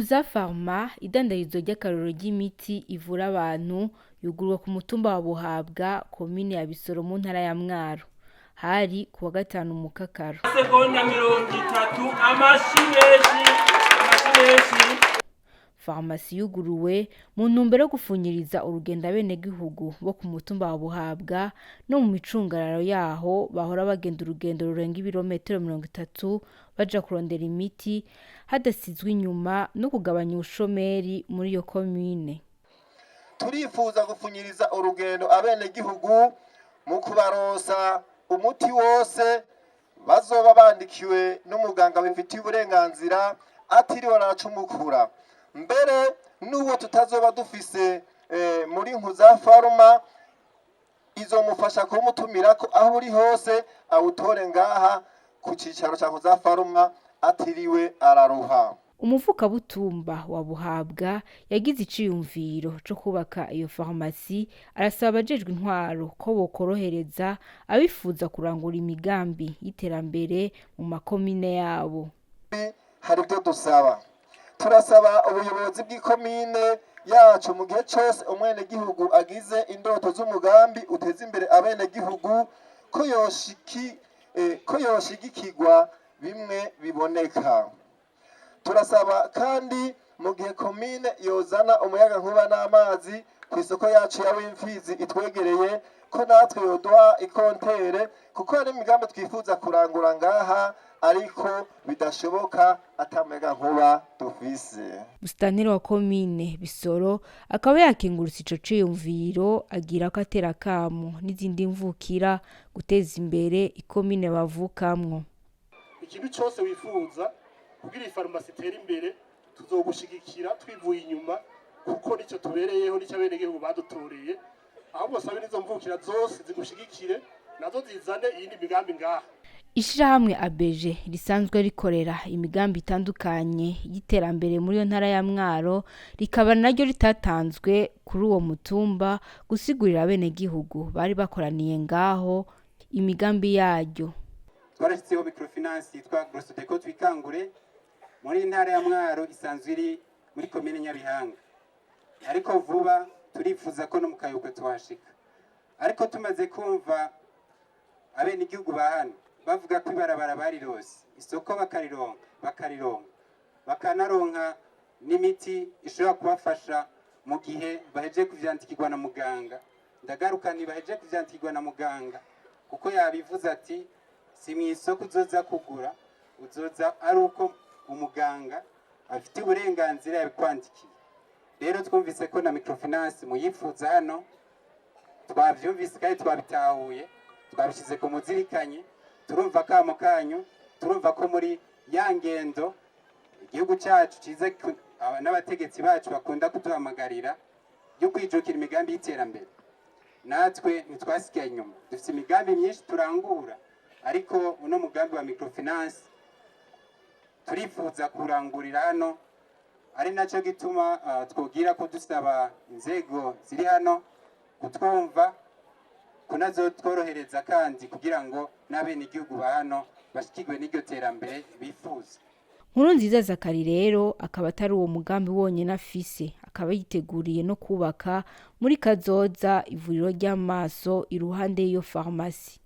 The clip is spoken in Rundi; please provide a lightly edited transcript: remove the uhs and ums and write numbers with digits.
Nkuza Pharma, idandarizo ry'akarorero ry'imiti ivura abantu, yugururwa ku mutumba wa Buhabwa, komine ya Bisoro, mu ntara ya Mwaro. Hari kuwa gatanu Mukakaro. Segonda 30. Amashi menshi, amashi menshi. Farumasi yuguruwe mu ntumbero yo gufunyiriza urugendo abenegihugu bo ku mutumba wa Buhabwa no mu micungararo yaho bahora bagenda urugendo rurenga ibirometero 30 baja kurondera imiti, hadasizwe inyuma no kugabanya ubushomeri muri iyo komine. Turifuza gufunyiriza urugendo abenegihugu mu kubaronsa umuti wose bazoba bandikiwe n'umuganga bifitiye uburenganzira, atiriwe aracumukura. Mbere n'uwo tutazoba dufise muri Nkuza Pharma, izomufasha kumutumirako aho uri hose, awutore ngaha ku cicaro ca Nkuza Pharma atiriwe araruha. Umuvukabutumba wa Buhabwa yagize iciyumviro co kubaka iyo farumasi arasaba abajejwe intwaro ko bokorohereza abifuza kurangura imigambi y'iterambere mu makomine yabo. Hari ibyo dusaba. Turasaba ubuyobozi bw'ikomine yacu, mu gihe cyose umwenegihugu agize indoto z'umugambi uteza imbere abenegihugu, ko yoshigikirwa bimwe biboneka. Turasaba kandi, mu gihe komine yozana umuyagankuba n'amazi ku isoko yacu ya Wimfizi itwegereye, ko natwe yoduha ikontere, kuko hari imigambi twifuza kurangura ngaha ariko bidashoboka ata muyagankuba dufise. Musitanteri wa komine Bisoro akaba yakengurutse ico ciyumviro, agira ko atera akamo n'izindi mvukira guteza imbere ikomine bavukamwo. Ikintu cyose wifuza kugira iyi farumasi itere imbere, tuzogushigikira twivuye inyuma, kuko nicyo tubereyeho, nicyo abenegihugu badutoreye. Ahubwo sabe n'izo mvukira zose zigushigikire, nazo zizane iyindi migambi ngaha. Ishirahamwe ABG risanzwe rikorera imigambi itandukanye y'iterambere muri iyo ntara ya Mwaro, rikaba naryo ritatanzwe kuri uwo mutumba gusigurira abenegihugu bari bakoraniye ngaho imigambi yaryo. Twarashyizeho microfinance yitwa Grosodeco Twikangure muri ntara ya Mwaro, isanzwe iri muri komine Nyabihanga, ariko vuba turifuza ko no mu Kayokwe tuhashika. Ariko tumaze kumva abenegihugu ba hano bavuga ko ibarabara barirose, isoko bakarironka, bakanaronka n'imiti ishobora kubafasha mu gihe bahejeje kuvyandikirwa na muganga. Ndagaruka, ntibahejeje kuvyandikirwa na muganga, kuko yabivuze ati si mu isoko uzoza kugura, uzoza ari uko umuganga afite uburenganzira yabikwandikiye. Rero twumvise ko na microfinance muyifuza hano, twavyumvise kandi twabitahuye, twabishyize ku muzirikanyi. Turumva akamo kanyu, turumva ko muri ya ngendo igihugu cyacu cyiza n'abategetsi bacu bakunda kuduhamagarira yo kwijukira imigambi y'iterambere, natwe ntitwasigaye inyuma. Dufite imigambi myinshi turangura, ariko uno mugambi wa microfinance turifuza kurangurira hano, ari nacyo gituma twogira ko dusaba inzego ziri hano kutwumva, kunazo tworohereza kandi kugira ngo n'abenegihugu ba hano bashikirwe n'iryo terambere bifuza. Nkurunziza Zakari rero akaba atari uwo mugambi wonyene afise, akaba yiteguriye no kubaka muri kazoza ivuriro ry'amaso iruhande y'iyo farumasi.